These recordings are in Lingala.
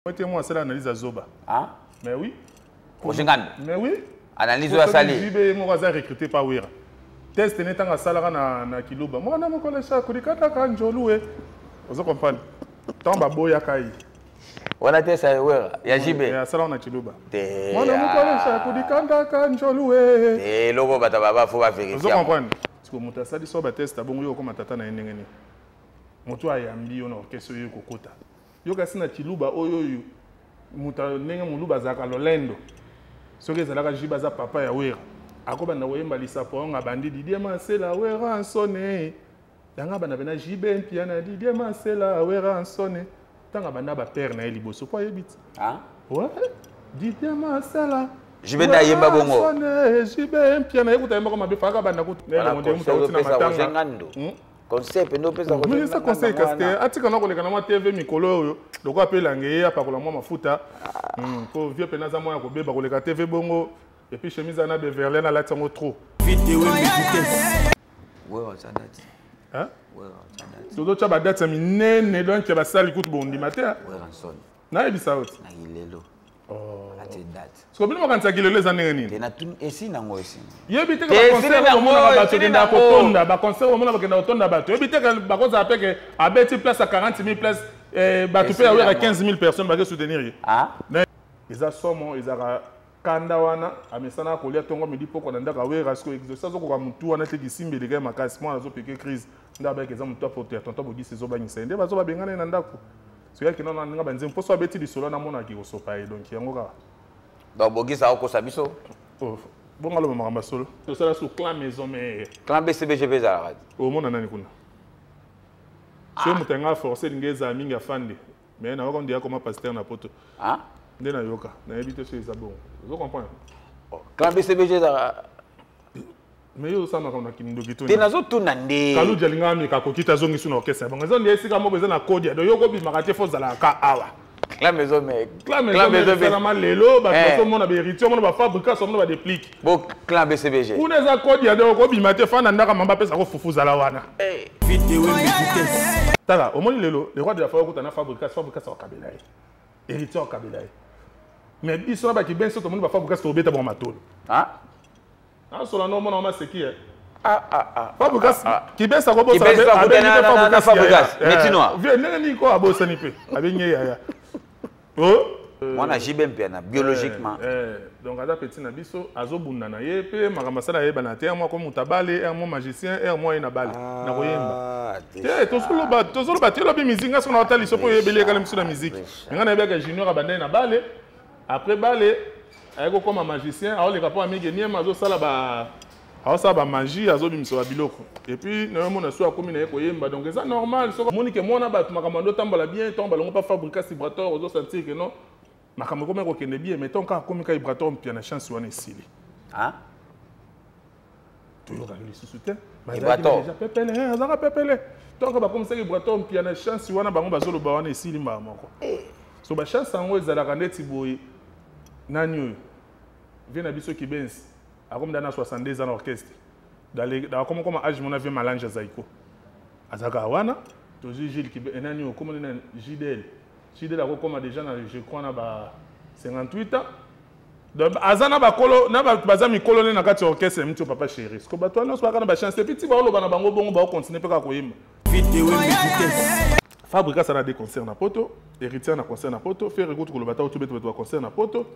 Moi moi asala analyse ya zoba. Ah? Mais oui. Roger Ngando. Mais oui. Analyse oyo asali. JB moko aza recruté par Wera. Test ne tanga asalaka na Kiluba. Mwana mokolo sha kulikata ka njolu e. Ozo comprendre? Tant baboyaka ye. Wana test ya Wera ya JB. Eh, asalaka na Kiluba. Te. Mwana mokolo sha kulikata ka njolu e. Te loko bato baba faut ba vérifier. Ozo comprendre? Parce que moto asali so ba test bongo yo okoma tata na ye ndenge nini? Moto ayambi yo na orchestre oyo kokota. Yo kasi na Tshiluba oyo oyo moto ndenge moluba azalaka lolendo. Soki ezalaka JB aza papa ya Wera, akobanda koyemba lisapo yango abandi Didier Masela Wera Nsone. Yanga abanda pena JB Mpiana Didier Masela Wera Nsone. Ntango abanda ba père na ye liboso po ayebi ti. Ah? Ouais. Didier Masela. JB nde ayemba bongo. Nsone JB Mpiana ye kuta ayembaka mabe faka abanda kutu. Voilà, conseil opesa Roger Ngando. Conseil mpe nde opesa Roger conseil kasi te atika na koleka na mwa TV mikolo oyo lokola mpe elange ye apakola mwa mafuta mpo vieux mpe naza mwa ya kobeba koleka TV bongo et puis chemise ana Beverly alati yango trop. Hein? Tozotya badate ya minene donc ya basali kutu bondima te. Nayebisa yo ti. Siko bino bakanisaki lelo eza ndenge nini? Esi nango esi. Yebi te ba concert omonaka bato okendaka kotonda, ba concert omona bakenda kotonda bato. Yebi te bakozala pe ke abeti place ya 40 000 place bato pe ya wera 15 000 personnes bake soutenir ye. Eza somo ezalaka kanda wana amesana kolia tongo midi poko na ndako ya wera siko exauce azokoka motu wana te kisimbi eleka ye makasi mwana azopeke crise nde abayaki eza motu apoto ya tonton Bogisi ezobangisa ye nde bazo babengana ye na ndako. Soki akenda na ndinga banzembo mposo abeti lisolo namonaki kosopa ye donc yango kaka. Donc Bogisi akokosa biso. Oh, bongo aloba makambo ya solo. Tosala su clan maison mère. Clan BCBG mpe ezalaka te. Omona nani kuna? Soki moto yanga force elingi ezala mingi afande. Mais nayoka nde akoma pasteur na poto. Ah? Nde nayoka, nayebi te soki eza bongo. Ozo comprendre? Clan BCBG ezalaka. Mais yo osala makambo na kindoki to te nazotuna nde Kaluji alingaka ameka akoki te azongisi na orchestre ya bango eza nde esika moko eza na kodia donc yo okobimaka te fo ozalaka ka awa Clan maison mère. Clan maison mère esalama lelo bato bazomona ba héritier omona ba fabricas omona ba déplique bo clan BCBG kuna eza kodia donc okobima te fanda ndaka mamba apesa ko fufu zala wana. Tala omoni lelo le roi de la forêt okuta na fabricas fabricas akabela ye héritier akabela ye mais biso na bakibenso tomoni ba fabricas tobeta bango matolo. Ah? Asola no mona ma seki eh. Ah ah ah. Fabrikas kibesa ko bosa abengi pe Fabrikas. Netinoa. Vie ndenge nini ko abosani pe. Abengi yaya. Oh. Mwana JB Mpiana biologiquement. Donc aza petit na biso azobunda na ye pe makambo asala yeba na te moi comme mutabale, un moi magicien, un moi na bale. Na koyemba. Te tozoloba tozoloba te lobi musique ngaso na otali sopo yebele kala miso na musique. Nga na yebaka junior abandai na bale. Après bale aye kokoma magicien aoleka mpo amige niema azosala ba aosala ba magie azobimisa ba biloko et puis na yo mona so akomi na ye koyemba donc eza normal soki omoni ke mwana bato makambo ando tambola bien ntango balongo pa fabrica vibrator ozo sentir ke non makambo ekomi kokende bien mais ntango kaka akomi ka vibrator mpia na chance wana esili. Ah? Toyokaki lisusu te. Déjà pepele, azalaka pepele. Ntango bakomisaki vibrator mpia na chance wana bango bazoloba wana esili mbala moko. So ba chance yango ezalaka ndeti boye nani oyo vie na biso Kibensi akomi na 62 ans na orchestre. Dans comme comme âge mon vieux Malange Zaiko. Azaka wana tozui Gilles Kibensi nani oyo komoni nani Gidel. Gidel akokoma déjà na je crois na ba 58 ans. Donc aza na bakolo na bato baza mikolo ne na kati ya orchestre mti papa chéri. Parce que bato wana nyonso baka na ba chance et puis ti baoloba na bango bongo bao continuer mpe kaka koyemba. Fabrikas a des concerts na poto, héritier na concert na poto, faire écoute koloba ta otubeta bato ba concert na poto.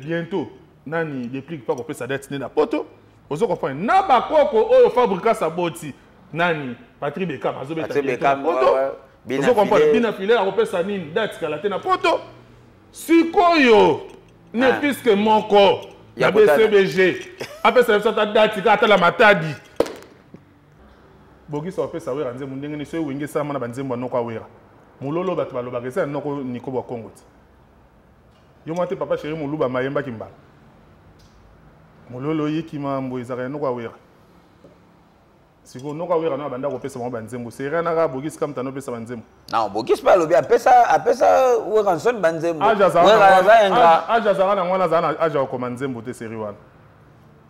Bientôt nani déplique pas kopesa date ne na poto. Ozo comprendre na bakoko oyo Fabrikas aboti nani Patrick Beckham azobeta Patrick bientôt na Beckham, poto. ouais, ouais. Bina Ozo comprendre filet. Bina filet akopesa nini date kala te na poto. Sikoyo ne fiske moko Ya na kotala. BCBG apesa biso ata date kaka ata la Matadi. Bogisa opesa wera nzembo ndenge nini soki wenge esalama na banzembo ya noko awera mololo bato balobaka eza ya noko Niko bwa Kongo ti yo mwa te papa chéri moluba mayembaki mbala mololo yiki mambo ezalaka ya noko awera sikoyo noko awera no abanda kopesa bango banzembo seri anaka Bogisi kamta no opesa banzembo. Non, Bogisi mpe alobi apesa Werrason banzembo. Age Wera aza ingrat. Age azalaka na wana azala na age ya kokoma nzembo te seri wana.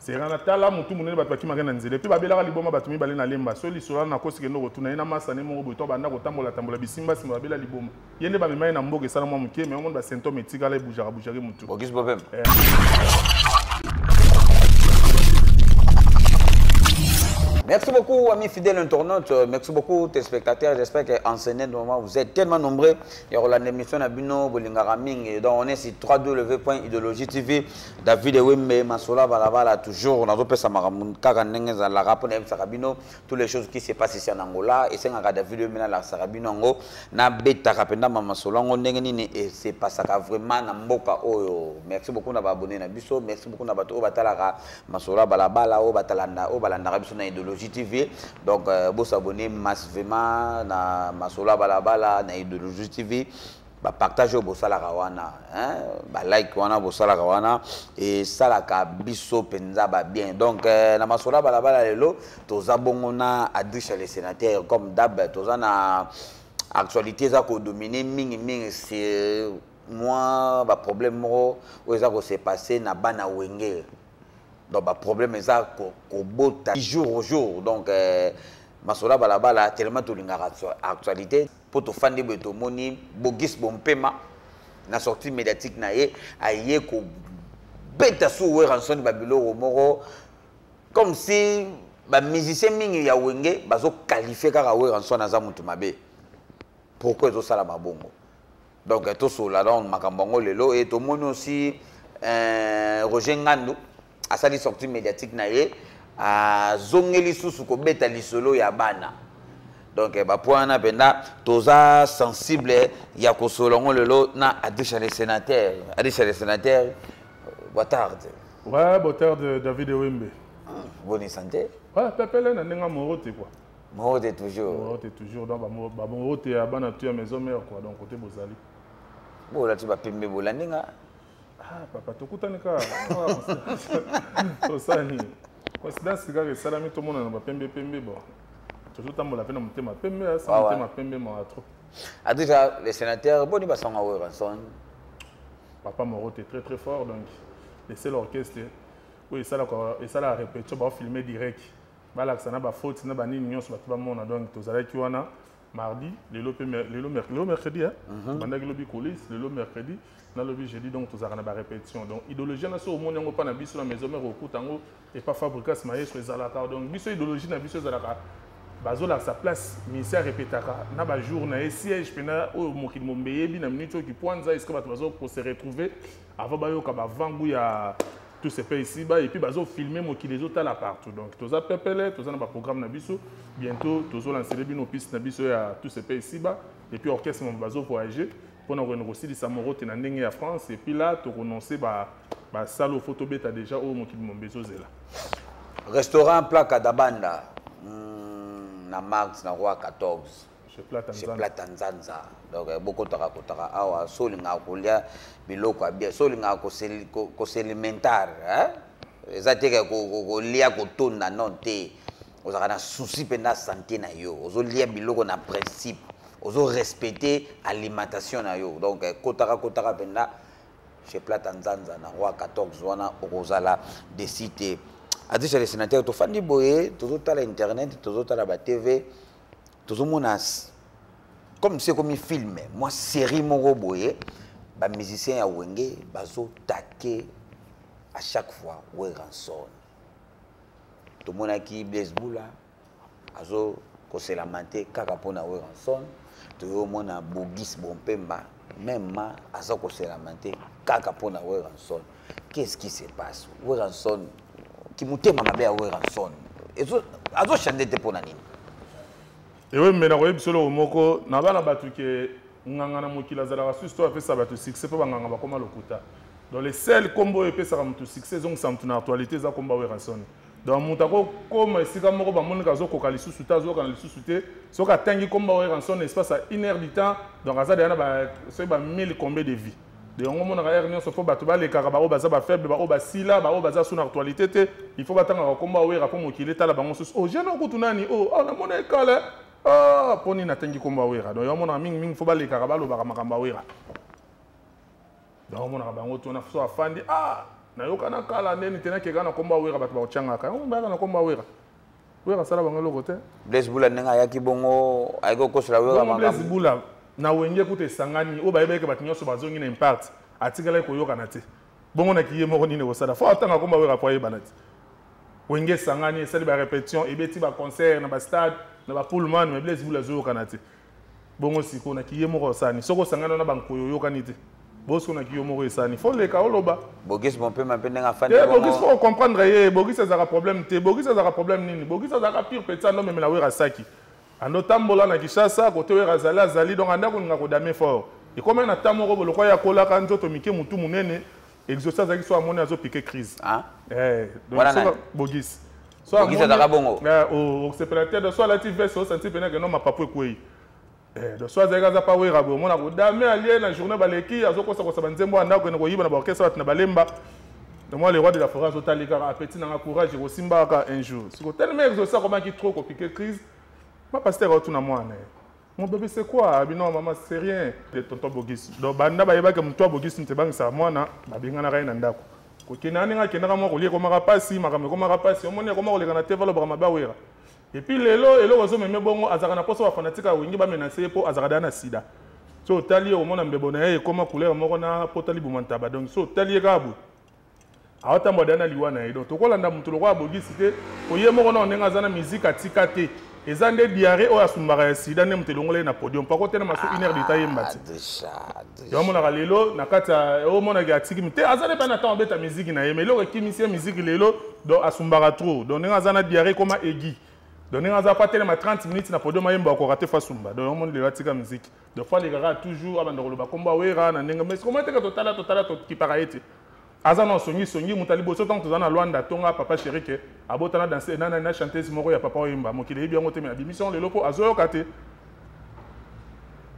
Serana tala mutu munene bato bakimaka na nzela epuis babelaka liboma bato mibale na lemba so lisolo wana nakosi kende kotuna ye na masane moko boye to banda kotambola tambola bisimba simba babela liboma ye nde bamema ye na mboka esala mwa moke mais omoni basymptome etikala ebujaka bujaki mutu. Merci beaucoup, amis fidèles internautes. Merci beaucoup, téléspectateurs. J'espère qu'en ce moment, vous êtes tellement nombreux. Il y aura l'émission Nabino, Bolingara Ming. Donc, on est sur 3W.idéologie TV. David Ewembe, Masola Balabala, toujours. On a repéré ça, Kaka ndenge ezalaka mpona yebisaka bino toutes les choses qui se passent ici en Angola. Esengaka David Ewembe nalakisaka bino yango, nabetaka mpenza masolo yango ndenge nini ese pasaka vraiment na mboka oyo. Merci beaucoup na baabonné na biso, merci beaucoup na bato oyo batalaka masolo ya balabala, oyo batalanda, oyo balandaka biso na Idéologie TV. Donc bosabonner massivement na masolo ya balabala na Idéologie TV. Bapartage oyo bosalaka wana, hein? Balike wana bosalaka wana esalaka biso mpenza babien. Donc na masolo ya balabala lelo toza bongo na Adricha le sénateur. Comme d'hab, toza na actualité eza kodomine mingimingi, c'est mwa baproblème moko oyo eza kose passe na bana Wenge. Donc baproblème eza kobota jour au jour. Donc masolo ya balabala, tellement tolingaka actualité, mpo tofandi boye tomoni Bogis Bompema na sortie médiatique na ye, aye kobeta su Werrason babiloko moko, comme si bamusicien mingi ya Wenge bazoqualifie kaka Werrason aza motu mabe. Pourquoi ezosala mabongo? Donc tosola donc makambo yango lelo. E tomoni aussi Roger Ngandu asali sortie médiatique na ye, azongeli susu kobeta lisolo ya bana. Donc bapoint wana mpenza toza sensible ya kosolola yango lelo na Adricha le sénateur. Adricha le sénateur, boa tarde. Ouais, boa tarde, David Ewembe. Bonne santé. Ouais, pepele na ndenge moro te quoi. Moro te toujours. Moro te toujours. Donc bamoro te ya bana tu ya maison mère quoi. Donc côté bozali. Bolati bapembe, bolandi nga. Ah papa, tokutani kaka tosala nini? Coïncidence kaka esalami, tomona na bapembe pembe. Bon, tozotambola mpe na motema pembe, sa motema pembe mawa trop. Adricha le sénateur, boni basanga Werrason? Papa moro te très très fort. Donc le seul orchestre oyo esalaka répétition, baofilme direct, balakisa na bafaute na banini nyonso, bato bamona. Donc tozalaki wana mardi, lelo mpe lelo mercredi, tobandaki lobi coulisse, lelo mercredi, nalobi jeudi. Donc tozalaka na barépétition. Donc idéologie na so omoni yango mpa na biso na maison mère, okuta yango epa Fabricas maestro ezalaka. Donc biso idéologie na biso ezalaka bazolakisa place ministère répétaka na bajour na ye, siège mpena oyo mokili mombe eyebi na minute oyo kipwanza esika bato bazokose retrouver avant bayoka bavangu ya tout se paie ici bas. Et puis bazofilme, mokili ezotala partout. Donc toza pepele, toza na baprogramme na biso. Bientôt tozolancele bino piste na biso ya tout se paie ici bas. Et puis orchestre mo bazovoyage mpona kokende kosilisa moro te na ndenge ya France. Et puis là tokononce basale oyo fo tobeta déjà, oyo mokili mombe ezozela. Restaurant Placa da Banda, na Marx na Roi 14. Chez Plata. Chez Plata Nzanza. Donc bokotaka kotaka awa so olingaka kolia biloko ya bien, so olingaka koselimentar, eza te kolia kotonda, non te. Ozalaka na souci mpenza santé na yo, ozolia biloko na principe, ozorespecte alimentation na yo. Donc kotaka kotaka mpenza chez Plata Nzanza na Roi 14 wana, okozala déçu te. Adricha le sénateur, tofandi boye, tozotala internet, tozotala batv, tozomona comme c'est comme film moi série moko boye, bamusicien ya Wenge bazotake à chaque fois Werrason. Tomonaki Blaise Bula azo koselama te kaka mpona Werrason. Toyomona Bogis Bompemba même aza koselama te kaka mpona Werrason. Qu'est-ce qui se passe? Werrason kimotema mabe ya Werrason azochange te, mpona nini? Ewe me nakoyebi biso eloko moko na bana bato ke nganga na mokili azalaka susu to apesa bato succès, mpo banganga bakóma lokuta. Donc le seul kombo oyo epesaka motu succès, ezongisa motu na actualité, eza kombo Werrason. Donc moto akokóma esika moko, bamonika azokoka lisusu te, azokana lisusu te, soki atangi kombo Werrason espace ya une heure du temps, donc aza deya na soki ba mille combien de vie. De yango omonaka heure nyonso fo bato balekaka, baoyo baza bafaible, baoyo basila, baoyo baza su na actualité te, il faut batangaka kombo Wera mpo mokili etala bango susu. O jeune okutu nani o namona ekala mpo nini atangi kombo Wera? Donc yango omonaka mingimingi fo balekaka, balobaka makambo ya Wera. Donc omonaka bango tona so afandi. Ah. Nayokana kala ndeni te, nakeka na kombo Awera, bato bakotyangaka yango, bayaka na kombo Awera. Wera asala bango eloko te. Blaise Bula, ndenge ayaki bongo, ayaki kokosela Wera. Bongo Blaise Bula na Wenge kuta esangani, oyo bayebaki bato nyonso bazongi na Impact, atikalaki koyokana te. Bongo na kiye moko nini kosala fo atanga kombo Wera po ayebana te. Wenge esangani, esali barépétition, ebeti baconcert na bastade, na bapullman, mais Blaise Bula azoyokana te. Bongo sikoyo na kiye moko osani, soki osangani wana bankoyo oyokani te, bosiko na kiyo moko esani, fo leka oloba. Bogis Bompema mpe ndenge afandi. Te, Bogis fo comprendre ye. Bogis azalaka problème te. Bogis azalaka problème nini? Bogis azalaka pire petit, ando memela Wera saki, ando tambola na Kinshasa kote Wera azali, azali donc anda kolinga kodame fort. Ekomaki na temps moko bolokwa ye akolaka nzoto mike, motu monene, Exaucé azalaki so amoni azopike crise. Ah? Eh, donc Wana soki nani? Bogis so Bogis azalaka bongo? Eh, osepela te. Donc so alati veste, osanti pene ke no mapapu ekwei. Eh, donc so azalaki aza pa Wera boye, omona kodame alie na journée, baleki azokosakosa banzembo ya ndako, ene koyiba na baorchestre bato na balemba. Donc moi, le roi de la forêt azotali kaka apeti nanga courage, ekosimba kaka un jour. Siko tellement Exaucé akomaki trop kopike crise, ma pasteur aotuna mwana ye: "Mon bébé, c'est quoi?" Abi: "Non maman, c'est rien." De tonton Bogis, donc banda bayebaki motu ya Bogis nte bangisaka mwana, babenganaka ye na ndako. Kokende ndenge akendaka mwa kolia, ekomaka mpasi, makambo ekomaka mpasi. Omoni ekoma koleka na te, valobaka mabe Awera. Et puis lelo eloko ezomeme bongo, azalaka na mposa bafanatique ya Wenge bamenace ye, mpo azalaka daa na sida. So otali ye, omona mbebo na ye ekoma couleur moko na pota libuma ntaba. Donc so otali ye kaka boye, aotambola da na liwa na ye. Donc tokolanda moto lokola Bogisi te, po ye moko nao ndenge aza na musique atika te. Eza nde diarrhée oyo asumbaka ya sida nde moto elongola ye na podium, mpo akotelema so une heure de temps yemba te. Adrisha. Yo omonaka lelo na kati ya omonaki atiki te, aza nde mpe na ntango abeta musique na ye, mais eloko ekimisi ye musique lelo, donc asumbaka trop. Donc ndenge aza na diarrhée ekoma aigu, donc ndenge aza po atelema 30 minutes na podium ayemba, akoka te, fo asumba. Donc omoni lelo atika musique, donc fo alekaka toujours abanda koloba kombo Awera na ndenge. Mais koma teke totala, totala, tokipaka ye te. Aza na songisongi. Moto ya liboso, ntango toza na Lwanda, tonga papa chéri ke abotana danse na chanteuse moko ya papa oyemba, mokili eyebi yango te, mais abimisi yango lelo mpo azoyoka te.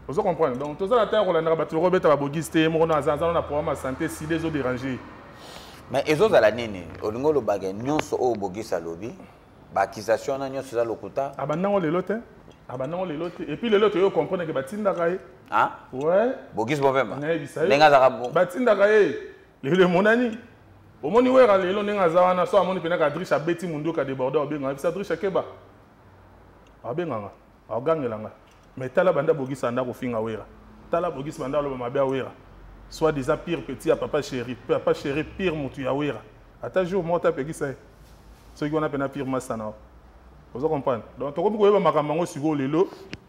Ozo comprendre? Donc toza na ntango kolandaka bato loko obeta babogisi te. Ye moko na aza na programme ya santé, sida ezodérange. Mais ezozala nini? Olingi olobaka nyonso oyo Bogis alobi, baaccusation wana nyonso eza lokuta? Abandango lelo te, abandango lelo te. Et puis lelo toyo comprendre ke batindaka ye. Ah? Ouais. Bogis Bompema? Nayebisa ye. Ndenge azalaka bon. Batindaka ye. Lelo emonani, omoni Wera lelo ndenge aza wana, so amoni mpenaka Adriche abeti munduka déborde, abengaka bisa Adriche akeba, abenganga, agangelanga. Mais tala banda Bogisa anda kofinga Wera, tala Bogisi banda aloba mabe ya Wera, soit disant pire petit ya papa chéri, papa chéri pire motu ya Wera, ata jour moko te apekisa ye. Soki wana mpena pire masa na, oza comprendre? Donc tokomi koyeba makambo yango sikoyo lelo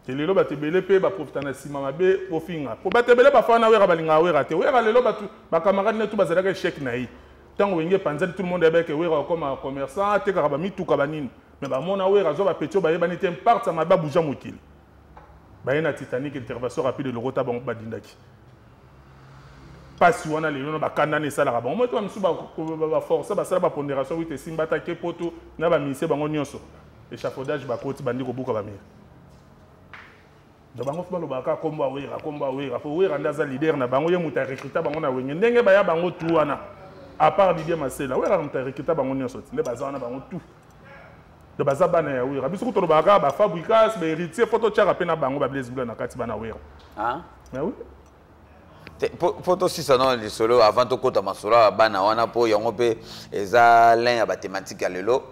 te. Lelo bato ebele mpe baprofita na nsima mabe kofinga, po bato ebele bafana Wera, balingaka Wera te. Wera lelo bato bacamarade netu bazalaka échec na ye. Ntango Wenge epanzani, tout le monde ayebaki Wera akoma commerçant, atekaka bamituka banini, mais bamona Wera azwa bapeti oyo bayebani te, mparte ya mabe abuja mokili, baye na Titanic, intervention rapide, elokota bango badindaki mpasi wana. Lelo na bakandana esalaka bango moto, bamisusu baforce basala bapondération wite esimba take poto na bamisie bango nyonso échafaudage, bakoti bandi kobuka bamire. Donc bango fo balobaka kaka kombo ya Wera, kombo ya Wera, po Wera nde aza leader na bango, ye moto arecruta bango na Wenge. Ndenge baya bango tu wana, à part Didier Masela, Wera moto arecruta bango nyonso ti nde baza wana bango tu. Donc baza bana ya Wera. Biso kutu tolobaka kaka bafabricas, bahéritier, fo totiaka mpe na bango bablaise bula na kati, bana Wera. Ah? Mais oui. Po tosisa no lisolo, avant tokɔta masolo ya bana wana, mpo yango mpe eza lin ya bathématique ya lelo.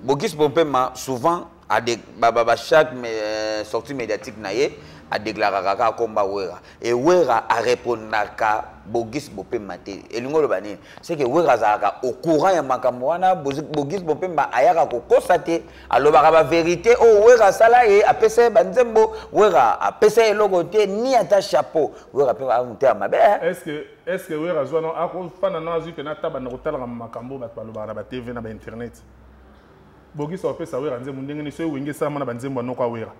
Bogis Bompema souvent chaque sortie médiatique na ye adéclaraka kaka komba Wera e Wera arépondaka Bogis Bopemba te. Elingi oloba nini? C'est que Wera azalaka au courant ya makambo wana. Bogis Bopemba ayaka kokosa te, alobaka bavérité oyo Wera asala ye. Apesa ye banzembo, Wera apesa ye eloko te, ni ata chapeau. Wera mpe amote ya mabe. Est ce que Wera azwa no akofanda no azwi mpena ata banda kotalaka makambo bato balobaka na batv, na bainternet? Bogisa opesa Wera nzembo ndenge nini? So Ewenge esalama na banzembo ya noko Awera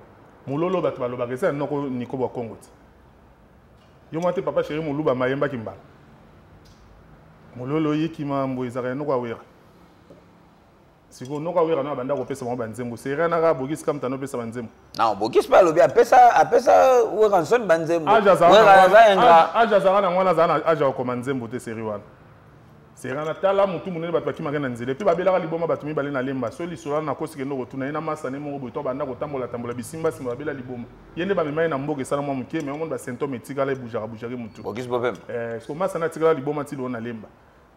mololo, bato balobaka eza ya noko Niko bwa Kongo ti yo mwa te. Papa chéri moluba mayembaki mbala mololo oyeki mambo ezalaka ya noko Awera. Sikoyo noko Awera no abanda kopesa bango banzembo seria naka Bogisi kamta nopesa banzembo. Non, Bogisi mpe alobi apesa Werrason banzembo. Wera aza ingrat. Age azalaka nango wana, azala na age ya kokoma nzembo te. Seri wana, seri wana, tala motu monene, bato bakimaka na nzela, epuis babelaka liboma bato mibale na lemba. So lisolo wana nakosi, kende kotuna ye na masane moko boye to banda kotambola tambola bisimba nsima, babela liboma, ye nde bamema ye na mboka, esala mwa moke, mais omoni basymptôme etikala, ebougeaka bougeaki motu. Bogisi Bopemba. So masane atikala liboma ti lelo na lemba.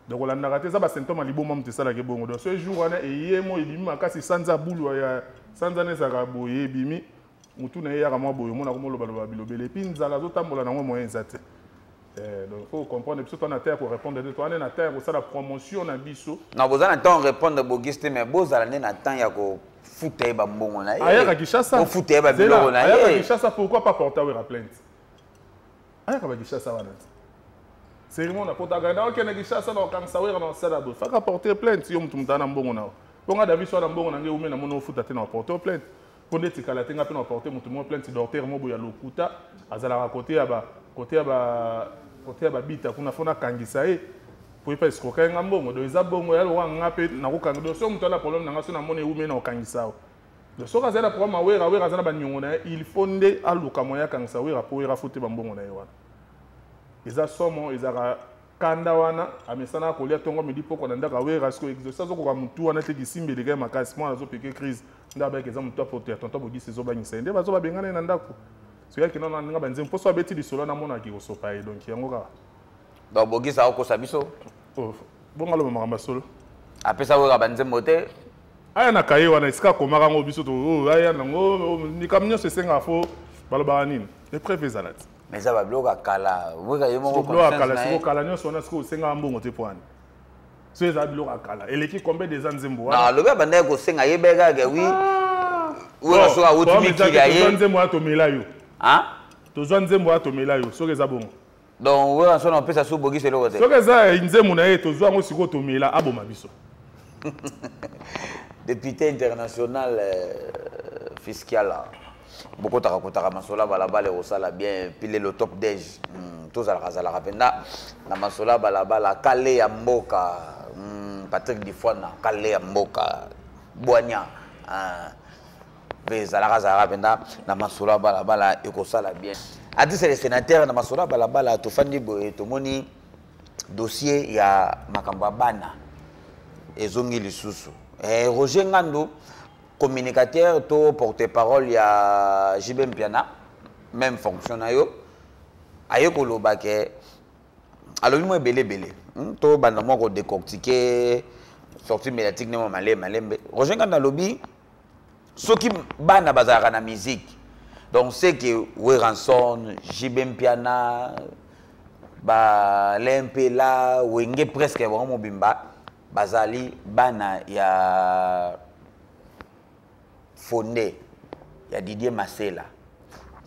Donc olandaka te, eza basymptôme ya liboma moto esalaka ebongo. Donc ce jour wana eyemo ebimi makasi, sanza bulu ya sanza na ezalaka boye, ebimi motu na ye eyaka mwa boye, omona komolobaloba bilobele, et puis nzala azotambola nango, moyen eza te. Donc faut comprendre, biso toza na temps ya korépondre te, toza nde na temps ya kosala promotion na biso. Non, boza na temps répondre Bogis te, mais bozala nde na temps ya kofuta ye bambongo na ye. Ayaka Kinshasa. Bofuta ye babiloko na Ayaka ye. Kinshasa, pourquoi pas porter Wera plainte? Ayaka baKinshasa wana te, sérieusement, nakotaka na okende Kinshasa na okangisa Wera na osala boye, faka porter plainte. Yo motu aza na mbongo na yo, mponga David so na mbongo na ngai ume na moni ofuta te, na oporter plainte mpo nde etikala te. Nga mpe na oporter motu moko plainte, docteur mo boye ya lokuta, azalaka côté ya babita kuna, fo nakangisa ye po epa escroquer ye nga mbongo. Donc eza bongo ya lokwa, nga mpe nakokanga. Donc so moto aza na problème na nga, so namoni ewume na okangisa o. Donc soki azali na problème ya Wera, Wera aza na baniongo na ye, il faut nde aluka moyen akangisa Wera mpo Wera afute bambongo na ye wana. Eza somo, ezalaka kanda wana, amesana kolia ntongo, midi, poko na ndako ya Wera. Sikoyo exaucé azokoka motu wana te, kisimba eleka ye makasi, mwana azopeke crise nde abayaki, eza motu apoto ya tonton Bogisi ezobangisa ye, nde bazo babengana ye na ndako. Soki akenda na ndenge banzembo mposo abeti lisolo namonaki kosopa ye, donc yango kaka. Donc Bogis akokosa biso? Oh, bongo aloba makambo ya solo. Apesa Wera banzembo te. Aya na kaye wana esika akomaka yango, biso to oyo aya nango, likambo nyonso esengaka fo balobaka nini, épreuve ezala te. Mais eza babiloko ya kala, Wera ye moko. Biloko ya kala, siko kala nyonso wana, sikoyo osengaka mbongo te, po wana so ezala biloko ya kala eleki combien déjà nzembo wana? Alobi abandaki kosenga, yebaki kaka wi Wera soki awuti mikili ya ye. Nzembo wana tomela yo, tozwa nzembo wana tomela yo, soki eza bongo. Donc Wera so na opesa su Bogisi eloko te. Soki eza nzembo na ye, tozwa yango sikoyo tomela, aboma biso. Député international fiscal, bokotaka kotaka masolo ya balabala, ekosala bien. Puis lelo top dej, tozalaka zalaka mpenza na masolo ya balabala, kale ya mboka, Patrick Difwana, kale ya mboka, bwanya mpe ezalaka zalaka mpenza na masolo ya balabala, ekosala bien. Artiste le sénateur, na masolo ya balabala, tofandi boye, tomoni dossier ya makambo ya bana ezongi lisusu. Roger Ngandu, communicateur to porte-parole ya JB Mpiana, même fonction na yo, aye koloba ke alobi mwa ebele ebele, To banda mwa kodécortiquer sortie médiatique nde mwa malembe malembe. Roger Ngandu alobi soki bana bazalaka na musique, donc c'est que Werrason, JB Mpiana, balempela Wenge, presque bango mobimba bazali bana ya Fonde, ya Didier Masela.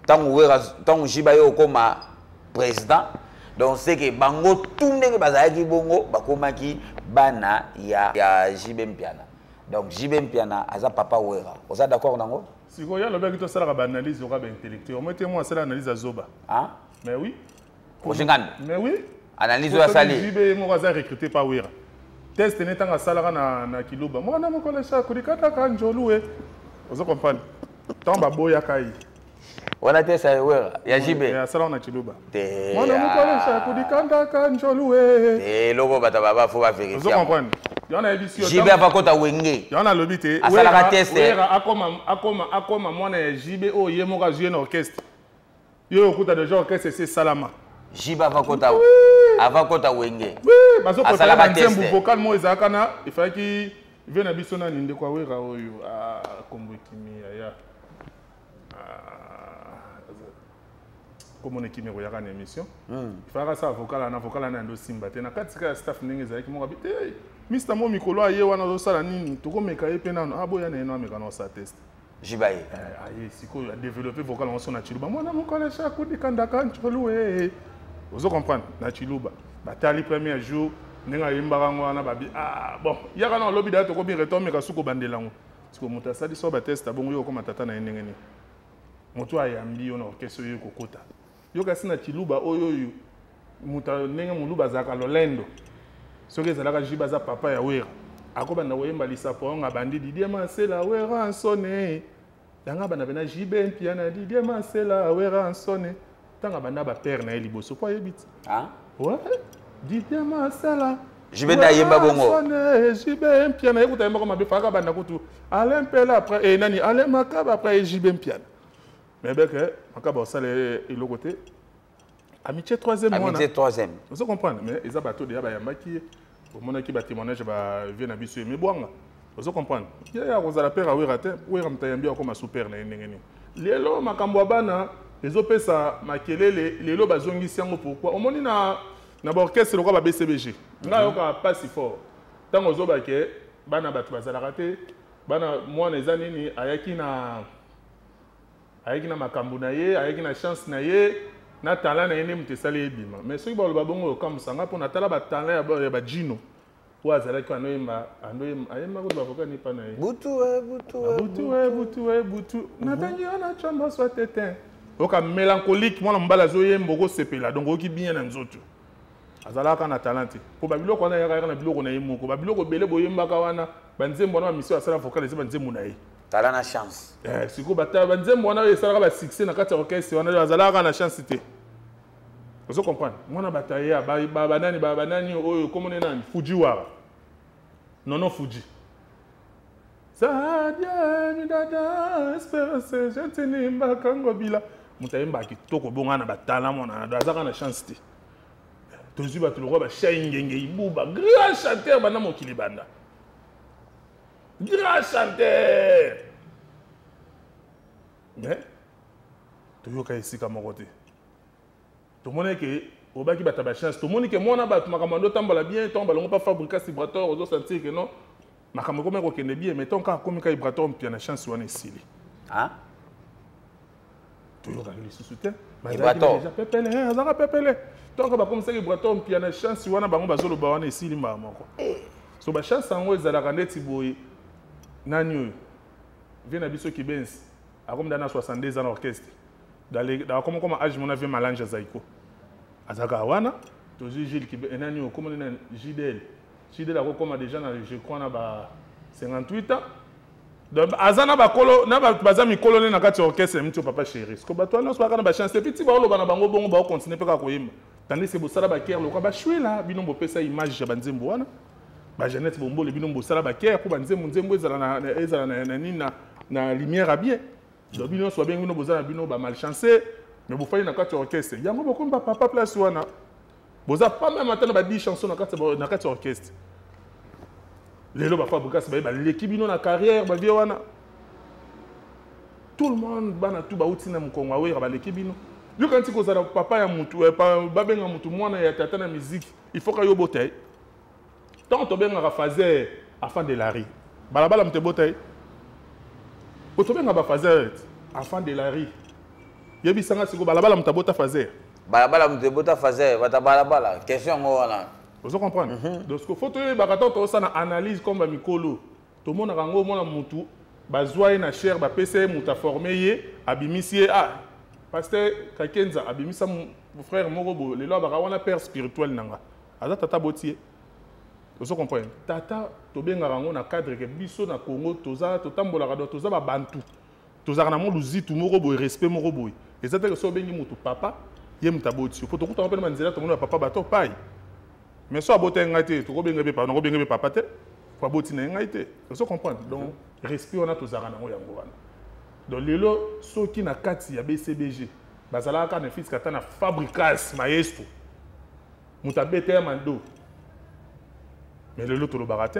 Ntango Wera, ntango JB ye okóma président, donc c'est que bango tu ndenge bazalaki bongo bakomaki bana ya JB Mpiana. Donc JB Mpiana aza papa Wera, oza d'accord nango? Sikoyo alobaki tosalaka baanalyse oka baintellectuel, omoi te mo asala analyse azoba. Ah? Mais oui. Roger Ngandu. Mais oui. Analyse oyo asali. JB ye moko aza recruté par Wera. Test ne ntango asalaka na kiluba, mwana mokolo esakoli kataka njolu e, ozo comprendre, ntango baboyaka ye. Wana te sa Wera ya JB. Asalaka na kiluba. Te. Mwana mokolo esakoli kandaka njolu e. Te, eloko bato baba fo ozo bavérifier. Comprendre, yango nayebi si yo. JB ava kota Wenge. Yango nalobi te. Asalaka test. Wera akoma mwana ya JB oyo ye moko azwi ye na orchestre, ye okuta déjà orchestre esi esalama. JB ava kota Wenge. Bazoprépare Asalaka banzembo test. Vocal moko ezalaka na efalaki vie na biso nani, ndeko awera oyo, kombo ekimi yaya, komona ekimi, koyaka na émission, efalaka asala vocal wana, vocal wana yando osimba te na kati ya staff ndenge ezalaki moko abi te, mister mo mikolo aye wana azosala nini, tokomeka ye mpe nano aboya na ye no ameka na osala test. JB aye. Aye sikoyo adéveloppe vocal yango so na chiluba, mwana mokolo esakudikandaka ncolu e, ozo comprendre, na chiluba. Batali premier jour ndenge ayembaka yango wana, babi ah bon, yaka na olobi daya tokomi reto, omeka suki obandela yango. Sikoyo moto asali so batest abongo, yo okoma tata na ye ndenge nini? Moto ayambi yo na orchestre oyo ekokota yo, kasi na chiluba oyo oyo moto ndenge moluba azalaka lolendo, soki ezalaka JB aza papa ya Wera, akobanda koyemba lisapo yango, abandi Didier Masela Wera nsone, yango abanda pena JB Mpiana Didier Masela Wera nsone, ntango abanda bapere na ye liboso po ayebi ti. Ah? Ouais, Didier Masela. JB nde ayemba bongo. Nsone JB Mpiana, ye kuta ayembaka mabe, faka banda kutu Alain Mpela après nani, Alain Makaba après JB Mpiana, mais beke Makaba osala eloko te, amitié troisième wana. Amitié troisième. Ozo comprendre, mais eza bato deya bayambaki ye. Omonaki batémoignage bavie na biso emebwanga, ozo comprendre? Ye akozala père awera te. Wera moto ayambi, akoma super na ye ndenge nini? Lelo makambo ya bana ezopesa makelele. Lelo bazongisi yango. Pourquoi? Omoni na baorchestre lokola ba BCBG, ngai ayokaka mpasi fort ntango ozobake bana bato bazalaka te. Bana, mwana eza nini? Ayaki na makambo na ye, ayaki na chance na ye, na talent na ye nde moto esali ebima. Mais soki baloba bongo, okamwisanga mpo natala batalent ya bajino oyo azalaki anoyemba, ayemba kutu bavoka nipa na ye. Butu e butu e. Butu e butu e butu, natangi yo na chambre soit te. Oyoka mélancolique, mwana mobali azoyemba, okosepela. Donc oyoki bien na nzoto. Azalaka na talent te, mpo babiloko wana ayaka na biloko na ye moko. Babiloko ebele boyembaka wana, banzembo wana, bamisio asala vocal, eza banzembo na ye. Tala na chance. Sikoyo banzembo wana oyo esalaka basuccès na kati ya orchestre wana, azalaka na chance te, ozo comprendre? Mwana bato aya, banani, banani oyo komone nani, Fujiwara Nono Fuji, Sadia dada Espérance gentini mbakango bila, moto ayembaka kitoko bonga na batala mwana na azaka na chance te. Tozwi bato lokola bashai ngenge ibuba, grand chanteur banda mokili banda, grand chanteur, mais toyoka esika moko te. Tomoni ke obaki bato ya bachance. Tomoni ke mwana bato, makambo ando otambola bien ntango balongo mpa Fabrica Ibrator, ozosentir ke non, makambo ekomi kokende bien. Mais ntango kaka akomi ka Ibrator mpia na chance wana esili, toyokaki lisusu te. Pepele azalaka pepele. Ntango bakomisaki Ibrator mpia na chance wana, bango bazoloba wana esili mbala moko. So bachance yango ezalaka ndeti boye. Nani oyo vie na biso Kibensi, akomi da na 62 ans na orchestre, akoma koma age mona vie Malange Zaiko azalaka wana. Tozwi Gilles Kibe, nani oyo komoni nani, Gidel. Gidel akokoma déjà na, je crois, na ba 58 ans. Donc aza na bakolo na bato baza mikolo nde na kati ya orchestre miti Papa Chéri. Siko bato wana nyonso baka na bachance et puis ti baoloba na bango bongo, baocontinue mpe kaka koyemba, tandis que bosala bakere lokola bashwela bino, bopesa image ya banzembo wana, bajeannette Bombole bino, bosala bakere mpo banzembo nzembo ezala na nini, na lumière ya bien. Donc bino nyonso babengi bino, boza na bino bamalchanceux, mais bofandi na kati ya orchestre yango, bokomi bapapa place wana, boza pas même ata na ba 10 chansons na kati ya orchestre. Lelo bafabrikas baye baleki bino na carrière, bavie wana, tout le monde, bana tu bauti na mokongo awera, baleki bino. Yoka nti kozala papa ya mutu, babenga mutu mwana ya tata na musique, il faut ka yo bota ye. Ntango tobengaka Fazer enfant de la rue, balabala moto ebota ye. Po tobengaka bafazer enfant de la rue, yebisanga sikoyo, balabala moto abota Fazer? Balabala moto ebota Fazer? Bata balabala, question yango wana. Ozo comprendre? Donc sikoyo faut toyebaka, ntango tozosala analyse comme bamikolo, tomonaka yango. Omona mutu bazwa ye na chaire, bapesa ye moto aforme ye, abimisi ye. Ah, pasteur Kakenza abimisa frère moko boye, lelo abaka wana père spirituel na nga, aza tata boti ye, ozo comprendre? Tata tobengaka yango na cadre ke biso na Congo toza, totambolaka, donc toza babantu, tozalaka na mwa luzitu moko boye, respect moko boye. Eza te ke so obengi motu papa, ye moto aboti yo. Po tokutanga mpe na banzela, tomoni bapapa bato pai, mais so abota ye ngai te, tokobenga mpe papa, nakobenga mpe papa te, po aboti na ye ngai te, ozo comprendre? Donc respect wana tozalaka nango, yango wana. Donc lelo soki na kati ya BCBG bazalaka kaka na fiske, ata na Fabricas maestro, moto abeta ya mando, mais lelo tolobaka te.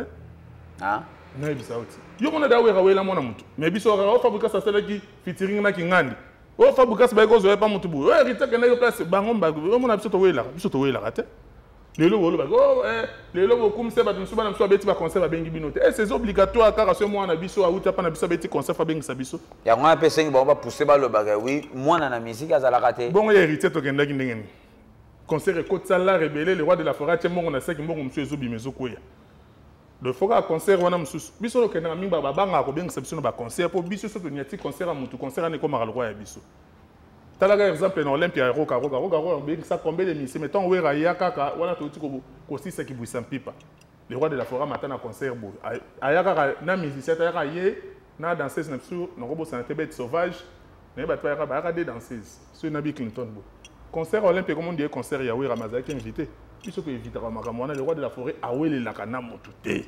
Nayebisa yo ti yo mona da wera wela mwana motu, mais biso kaka o Fabricas asalaki featuring na Kingandi, oyo Fabricas bayaki kozwa ye pa motu boye, oyo héritier akendaki place bango, omona biso towelaka, biso towelaka te. Lelo bolobaki oh, lelo bokumisa bato mosusu, bana mosusu abeti baconcert, babengi bino te. C'est obligatoire kaka so mwana biso awuti apa na biso abeti concert, abengisa biso? Yango wana mpe esengi bango bapousse, balobaka wi, mwana na musique azalaka te. Bongo ya héritier tokendaki ndenge nini? Concert ekotisa lar ebele, le roi de la forêt atie mbongo na saki, mbongo mosusu ezobima, ezokweya. Donc faut kaka concert wana mosusu biso tokendaka mingi, babangaka kobengisa biso na baconcert, mpo biso so toniati concert ya motu, concert wana ekomaka lokwa ya biso. Talaka exemple na Olympia ya Roka Roka. Roka Roka obengisa combien de musiciens? Mais ntango Wera aya kaka wana, touti kosisa kibwisa mpipa, le roi de la forêt amata na concert boye, aya kaka na musicien te, ayaka ye na danseuse na biso, nakobosana te, bête sauvage naye, bato bayaka, bayaka de danseuse soki na bi Clinton boye. Concert Olympia ekomondi ye concert ya Wera, azalaki invité. Biso toevitaka makambo wana. Le roi de la forêt awelelaka na motu te.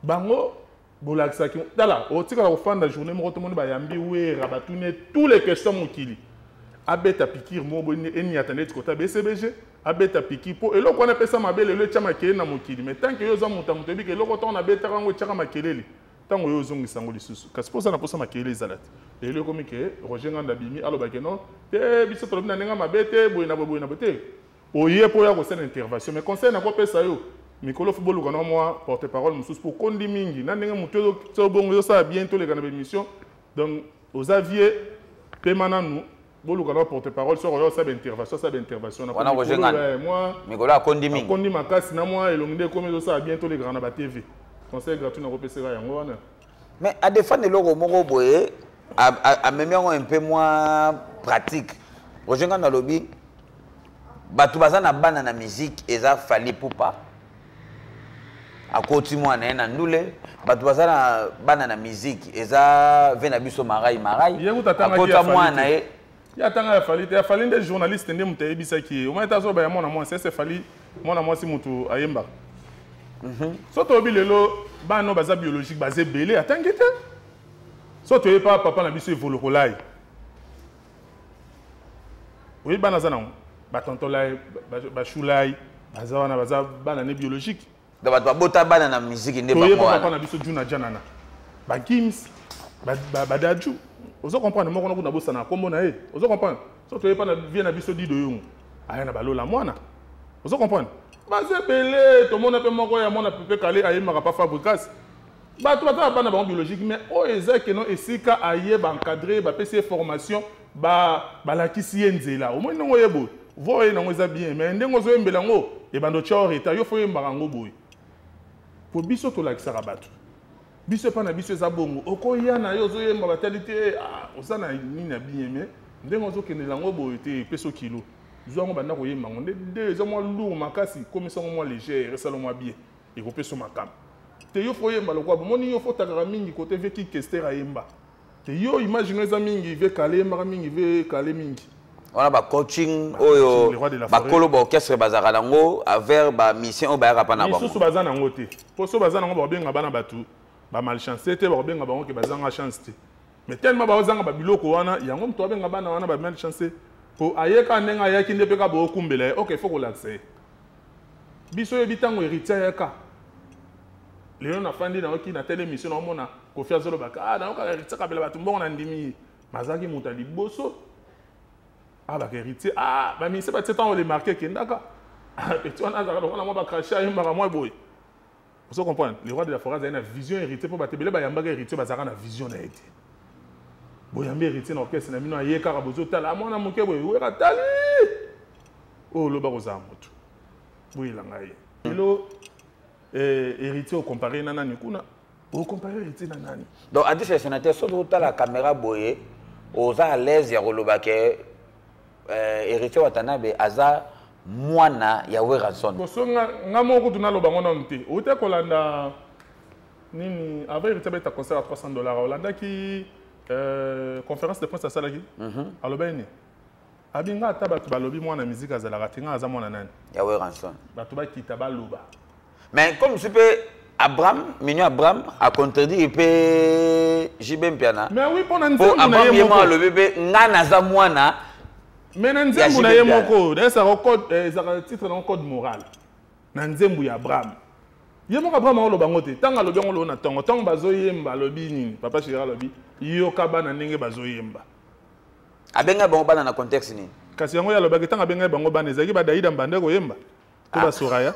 Bango bolakisaki, tala, otikala kofanda journée moko, tomoni bayambi Wera, batuni tous les questions mokili, abeta pikire moko boye, eniata neti kota BCBG. Abeta piki mpo eloko wana epesa mabe lelo, etya makelele na mokili. Mais tant que yo oza moto ya moto, oyebi ke eloko ntango nabetaka yango etyaka makelele, ntango oyo ozongisa yango lisusu, kasi mpo oza na mposa makelele ezala te. Lelo ekomi ke Roger Nganda abimi, alobake non te, biso tolobi na ndenge mabe te, boye na boye, boye na boye te. Oye mpo oya kosala intervention, mais conseil nakopesa yo, mikolo fo boluka na mwa porte parole mosusu, mpo okondi mingi na ndenge motu ezobongo, ezosala bien, toleka na baémission. Donc oza vie, pema nanu, boluka na porte parole soki oya osala baintervention, asala baintervention. Wana Roger Nganda. Mwa mikolo akondi mingi. Akondi makasi na mwa elongi nde ekomi ezosala bien, tolekaka na batv. Conseil gratuit nakopeseka yango wana. Mais adefendre eloko moko boye, amemi yango un peu moins pratique. Roger Nganda alobi bato baza na bana na musique eza Fally Ipupa, akoti mwana ye na ndule. Bato baza na bana na musique eza ve na biso Marai Marai, Ye kuta atangaki akota ya Fally mwana te. ye. Ye atanga ya Fally te. Ya Fally nde journaliste nde moto ayebisaki ye. Omoni ete azoba ya mwana mwasi ese Fally, mwana mwasi moto ayembaka. So toyebi lelo bana oyo baza biologique baza ebele, atangi te. So toyebi pa papa na biso Evolokolai, oyebi bana aza nango, batontolai, bashulai, baza wana, baza bana ne biologique. Donc bato babota bana na musique nde toyebi bango papa wana. Na biso Juna Janana, bagims, badaju, ozo comprendre? Moko na kuna bosana na kombo na ye, ozo comprendre? So toyebi pa na vie na biso Dido Yongo, aya na balola mwana, ozo comprendre? Baza ebele. Tomona mpe moko ya mwana Pepe Kale ayembaka pa Fabricas. Bato baza na bana bango biologique, mais oyo eza keno esika aye, baencadre, bapesi ye formation, balakisi ye nzela. Omoni ndenge oye boye, vo oye nango eza bien, mais ndenge ozoyembela yango ebanda otya o retard. Yo fo oyembaka yango boye, po biso tolakisaka bato. Biso epa na biso eza bongo, okoya na yo ozoyemba, batali te, ah, oza na nini ya bien, mais ndenge ozokendela yango boye te, epesi yo kilo. Zwa yango, banda koyemba yango nde nde eza mwa lourd makasi, komisa yango mwa légère, esala mwa bien, ekopesa yo makambo te. Yo fo oyemba lokwa bomoni, yo fo otakaka mingi kote vie ki Kester ayemba te. Yo image no eza mingi vie Kale eyembaka mingi, vie Kale mingi. Wana bacoaching le oyo roi de la forêt. Bakolo baorchestre bazalaka nango avers bamission oyo bayaka mpa na bango. Misusu baza nango te, mpo so baza nango, bakobenga bana bato bamalchance te, bakobenga bango ke bazanga chance te. Mais tellement baozanga babiloko wana, yango moto abenga bana wana bamalchance, mpo ayeka ndenge ayaki nde mpe ka bookumbela ye. Ok, faut kolakisa ye. Biso oyebi ntango Héritier ayaka, lelo nafandi, nayoki na tele émission, naomona Kofi azolobaka: ah, nayokaka Héritier kabela bato mbongo, na ndimi ye. Bazalaki moto ya liboso abaka Héritier. Ah, baministre batie ntango le marke ekendaka, petit wana azalaka lokola mwa bacrache, ayembaka mwa boye, ozo comprendre? Le roi de la forêt azali na vision Héritier, mpo bato ebele bayambaka Héritier, bazalaka na vision na ye te. Boyambi Héritier na orchestre na bino, aye kaka, bozotala mwana moke boye, wera tali oyo oloba kozala motu boyelanga ye. Lelo Héritier ocompare na nani kuna? Ocompare Héritier na nani? Donc adresse ya sénateur, soki otala caméra boye, oza à l'aise ya koloba ke Héritier Watanabe aza mwana ya Werrason? Boso nga moko kutu naloba ngo nanu te. Outi kolanda nini avant Héritier abeta concert à 300 $, olandaki conférence de presse asalaki? Alobaki nini? Abi nga ata bato balobi mwana musique azalaka te, nga aza mwana nani? Ya Werrason. Bato bakita baloba. Mais comme si mpe Abraham Mignon, Abraham acontredire mpe JB Mpiana. Mais oui, mpo na mpo nzembo na Abraham ye ye moko moko. Alobi mpe nga naza mwana. Mais na nzembo Ya na ye JB Mpiana. moko, ezalaka code, ezalaka titre nango Code moral. Na nzembo ya Abraham ye moko, Abraham aoloba yango te. Ntango alobi yango loo na ntongo, ntango bazoyemba, alobi nini? Papa chéri alobi: yoka bana ndenge bazoyemba. Abengai bango bana na contexte nini? Kasi yango ye alobaki, ntango abengai bango bana, ezalaki badaida mbanda koyemba to basoraya.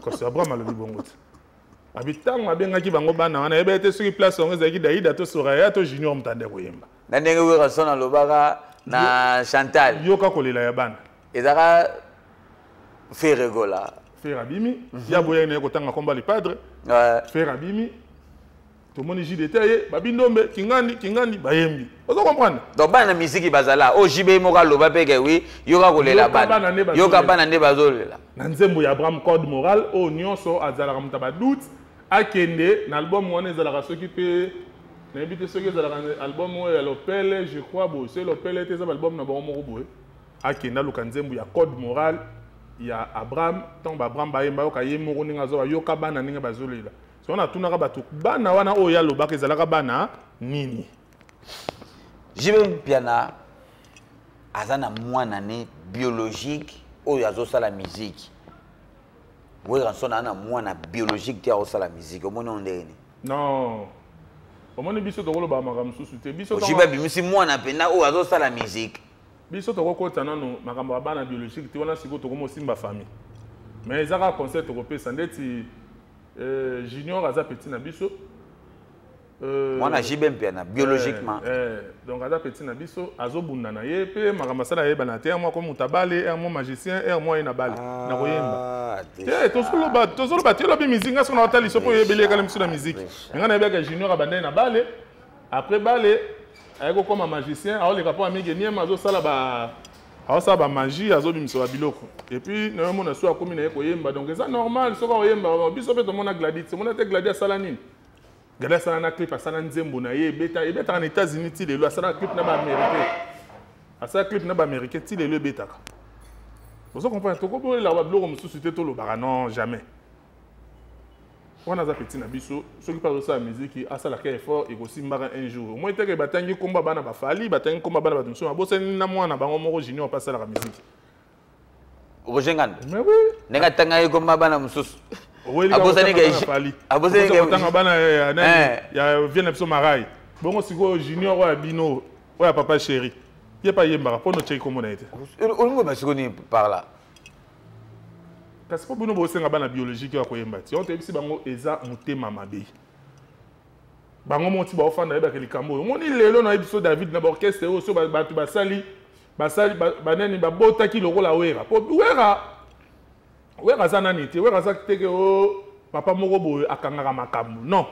Kasi Abraham alobi bongo te. Abi ntango abengaki bango bana wana, yeba ete soki place yango ezalaki Daida to Soraya to Junior moto ande koyemba. Na ndenge Werrason alobaka na Chantal. Yoka kolela ya bana. Ezalaka Ferre Gola. Ferre abimi ya boyaki na ye kotanga komba le padre. Ferre abimi, tomoni JDT ye, babindombe kingandi kingandi bayembi, ozo comprendre? Donc bana na misiki bazala oyo JB moko aloba mpe ke wi, yoka kolela Yoka bana. Bana nde bazolela. Yoka bana nde bazolela. Na nzembo ya Abraham, Code moral. Oyo nyonso azalaka moto ya badoute, akende na album wana. Ezalaka soki mpe nayebi te soki ezalaka na album oyo ya Lopele, je crois boye. Soki Lopele te, eza baalbum na bango moko boye. Akende aluka nzembo ya Code moral ya Abraham. Ntango baabraham bayemba, yoka ye moko ndenge azoba: yoka bana ndenge bazolela. So wana atunaka bato, bana wana oyo alobaka ezalaka bana nini? JB Mpiana aza na mwana ne biologique. Oyo azosala musique. Werrason aza na mwana biologique te azosala musique. Omoni yango ndenge nini? Non. Omoni biso tokoloba makambo mosusu te. Biso JB abimisi mwana mpenza oyo azosala musique. Biso tokokota nano makambo ya bana biologique te, wana sikoyo tokomi osimba famille. Mais eza kaka conseil tokopesa ndeti Junior aza petit na biso. Mwana JB Mpiana biologiquement. Donc aza petit na biso, azobunda na ye pe makambo asala yebana te, moi comme mutabale, moi magicien, moi ye na bale na koyemba. Te tozoloba, tozoloba te lobi musique nga sona otali sopo yebele kala miso na musique. Nga na yebaka Junior abandai na bale, après bale ayeko koma magicien, aoleka po amige niema azosala ba aosala ba magie, azobimisa ba biloko. Et puis na yo mona so akomi na ye koyemba, donc eza normal soki akoyemba, biso pe tomona Gladys, tomona te Gladys asala nini? Gladys asala na clip, asala nzembo na ye, ebeta, ebetaka na États-Unis ti lelo, asala clip na ba Américain. Asala clip na ba Américain ti lelo ebetaka. Ozo comprendre, tokobolela ba biloko mosusu te tolobaka non jamais. Wana aza petit na biso, soki mpe azosala musique, asalaka effort, ekosimbaka un jour. Omoni te ke batangi komba bana ba Fally, batangi komba bana bato mosusu, babosani na mwana bango moko Junior mpe asalaka musique. Roger Ngando. Mais oui. Ndenge atangaki komba bana mosusu. Abosani ke abosani ke kotanga bana ya nani ya vie na biso Marai. Bongo sikoyo Junior oyo ya bino, oyo ya papa chéri. Ye pa yembaka mpo no cheki kombo na ye te. Olingo ba sikoyo nini par là? Kasi mpo bino bosenga bana biologique ya koyemba ti. On toyebisi bango eza motema mabe. Bango moko ti baofanda yebaka likambo oyo. Omoni lelo na yebiso David na ba orchestre oyo so bato basali basali banani babotaki lokola Wera. Po Wera, Wera aza nani te? Wera aza te ke o papa moko boye akangaka makambo. Non.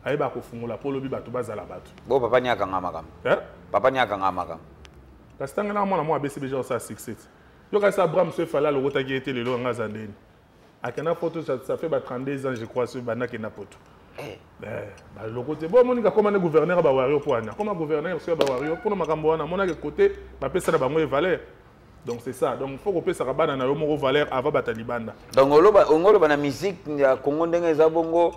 Ayeba kofungola po lobi bato bazala bato. Bo papa ni akanga makambo. Eh? Papa ni akanga makambo. Kasi tanga na mwana mwa BCBG osala succès. Yo kasi Abraham so efala alokotaki ye te lelo nga aza ndeni. Akenda poto, ça fait ba 32 ans je crois so banda kenda poto. Ba lokote. Bo monika koma ne gouverneur ba Wario po ana. Koma gouverneur so ba Wario pona makambo wana mona ke côté ba pesa na bango valeur. Donc c'est ça. Donc faut ko pesa ka bana na yo moko valeur avant ba talibanda. Donc oloba ongolo ba na musique ya Congo ndenge eza bongo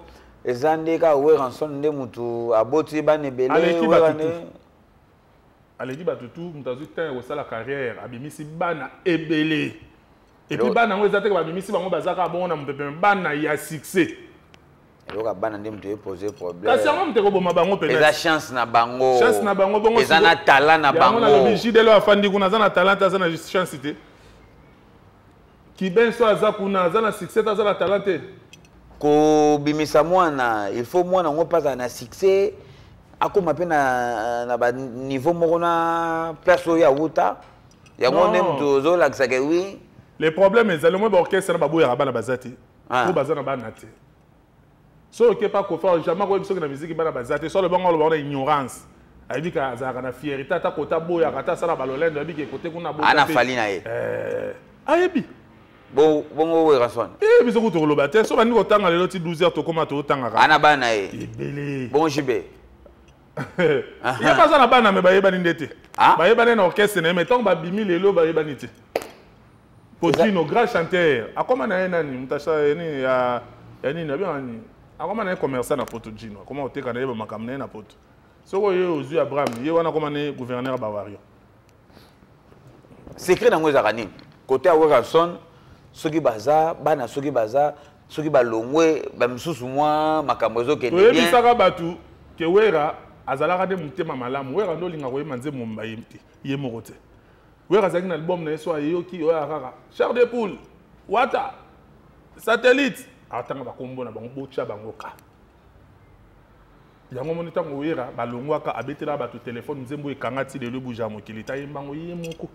eza nde ka Werrason nde mutu aboti bana ebele, Aleki Werra batu nde tout. Aleki batu tout, mutu azwi temps ya kosala carrière, abimisi bana ebele. Et puis bana yango eza te ke babimisi bango bazaka bongo na mopepe, mais bana ya succès. Eloko bana nde mutu epose problème. Kasi yango mutu ekoboma bango peut-être. Eza chance na bango. Chance na bango bongo. Eza na talent na Yango bango. nalobi Jidelo afandi kuna aza na talent, aza na chance te. Kibenso aza kuna, aza na succès, aza na talent te. Kobimisa mwana, il faut mwana ngo paza na succès. Akoma pe na ba niveau moko na place oyo ya wuta. Yango nde Non. mutu ozolakisa ke oui. Le problème ezali moi ba orchestre na baboyaka bana baza te. Ah. Po baza na bana te. So oke pa kofa jamais koyebi soki na musique bana baza te. So lobango lobango na ignorance. Ayebi ka azalaka na fierté ata kota boyaka ata asala balolendo ayebi ke kote kuna bota Ana pe. fali na ye. Ayebi. Bon, bongo Werrason. Eh, biso kutu koloba te. So bandi kotanga lelo ti 12 heures tokoma totangaka. Ana bana ye. Ebele. Bon JB. Ye baza na bana me bayebani nde te. Ah? Bayebani na orchestre na ye, mais ntango babimi lelo bayebani te. Poutine, grand chanteur. Akoma na ye nani? Mutasha ye nini ya, ya nini, abenga nini? Akoma na ye commerçant na poto Gino. Akoma koteka na ye ba makambo na ye na poto. Soko ye ozwi Abraham, ye wana akoma na ye gouverneur ba Wario. Secret nango ezalaka nini? Côté ya Werrason, soki baza, bana soki baza, soki balongwe, ba misusu mwa makambo ezokende bien. Toyebisaka bato ke Wera azalaka nde motema malamu. Wera nde olinga koyemba nzembo mba ye te, ye moko te. Wera azalaki na album na ye so ayoki oyo kaka Chair de poule, Wata, Satellite, atanga bakombo na bango, botya bango ka. Yango moni ntango Wera balongwaka abetelaka bato telefone nzembo ekanga ti lelo ebuja mokili ta yembango ye moko.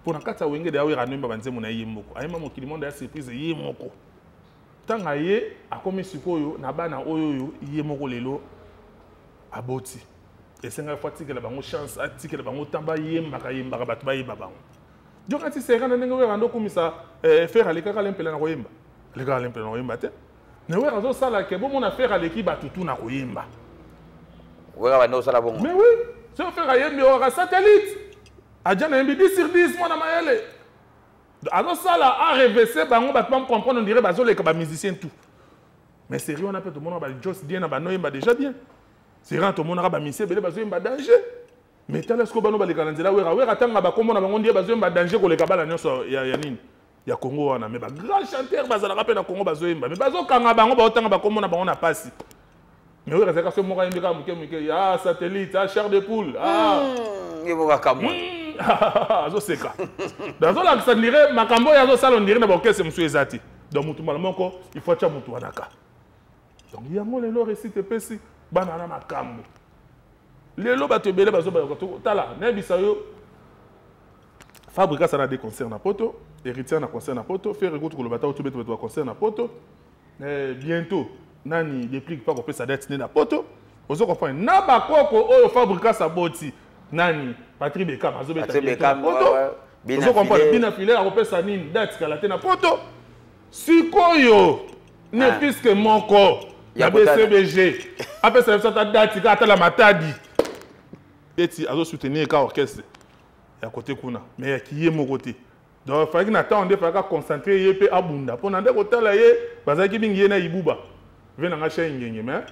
Mpo na kati ya Wenge de ya Wera anoyemba banzembo na ye moko. Ayemba mokili monde ya surprise ye moko. Tanga ye akomi sikoyo na bana oyo oyo ye moko lelo aboti. Esengaki fo atikela bango chance, atikela bango temps bayembaka, yembaka bato bayeba bango. Donc ati sera na ndenge Wera ndo kumisa, Ferre alekaka lempela na koyemba. Alekaka lempela na koyemba te. Mais Wera azosala ke bomona Ferre aleki bato tu na koyemba. Wera bande osala bongo. Mais oui, so Ferre ayembi oka satellite. Adja na yembi 10 sur 10 mwana mayele. Azosala a rêver bango bato ba comprendre on dirait bazoleka ba musicien tout. Mais sérieux on a peut tout monde ba Jos bien na ba noyemba déjà bien. Sérieux tout monde ba musicien belé bazoyemba danger. Mais tala ce que bano baleka na nzela Wera, Wera tanga ba komona bango ndiye bazoyemba danger koleka bala nyonso ya nini. Ya Congo wana, mais bagrand chanteur bazalaka mpe na Congo, bazoyemba, mais bazokanga bango, baotanga bakombo na bango na pasi. Mais oyo ezalaka so moko ayembi kaka moke moke, ah, satellite, ah, chair de poule, ah. Ye moko akamwa. Azoseka, azolakisa ndire makambo oyo azosala, ondire na baorchestre mosusu eza te. Donc motu mbala moko, il faut atya motu wana ka. Donc yango lelo réussite epesi bana na makambo. Lelo bato ebele bazobayoka. Tala, nayebisa yo, Fabrikas ana des concerts na poto, Héritier na concert na poto, Ferre kutu koloba ta otubeta bato baconcert na poto. Bientôt nani Déplique mpa kopesa date ne na poto. Ozo comprendre na bakoko oyo Fabrikas aboti, nani, Patrik Bekam azobeta Patrick bientôt na Beckham, poto. Bina Ozo comprendre Filet. Bina File akopesa nini date kala te na poto. Sikoyo ne puisque moko Ya na kotala. BCBG apesa biso ata date kaka, atala Matadi eti azosoutenir ka orchestre ya kote kuna, mais yaki ye moko te. Donc fallaki na ntango nde fallaki aconcentre ye mpe abunda mpo na nde kotala ye. Bazalaki mingi ye na Ibuba ve nanga chai ngenge, mais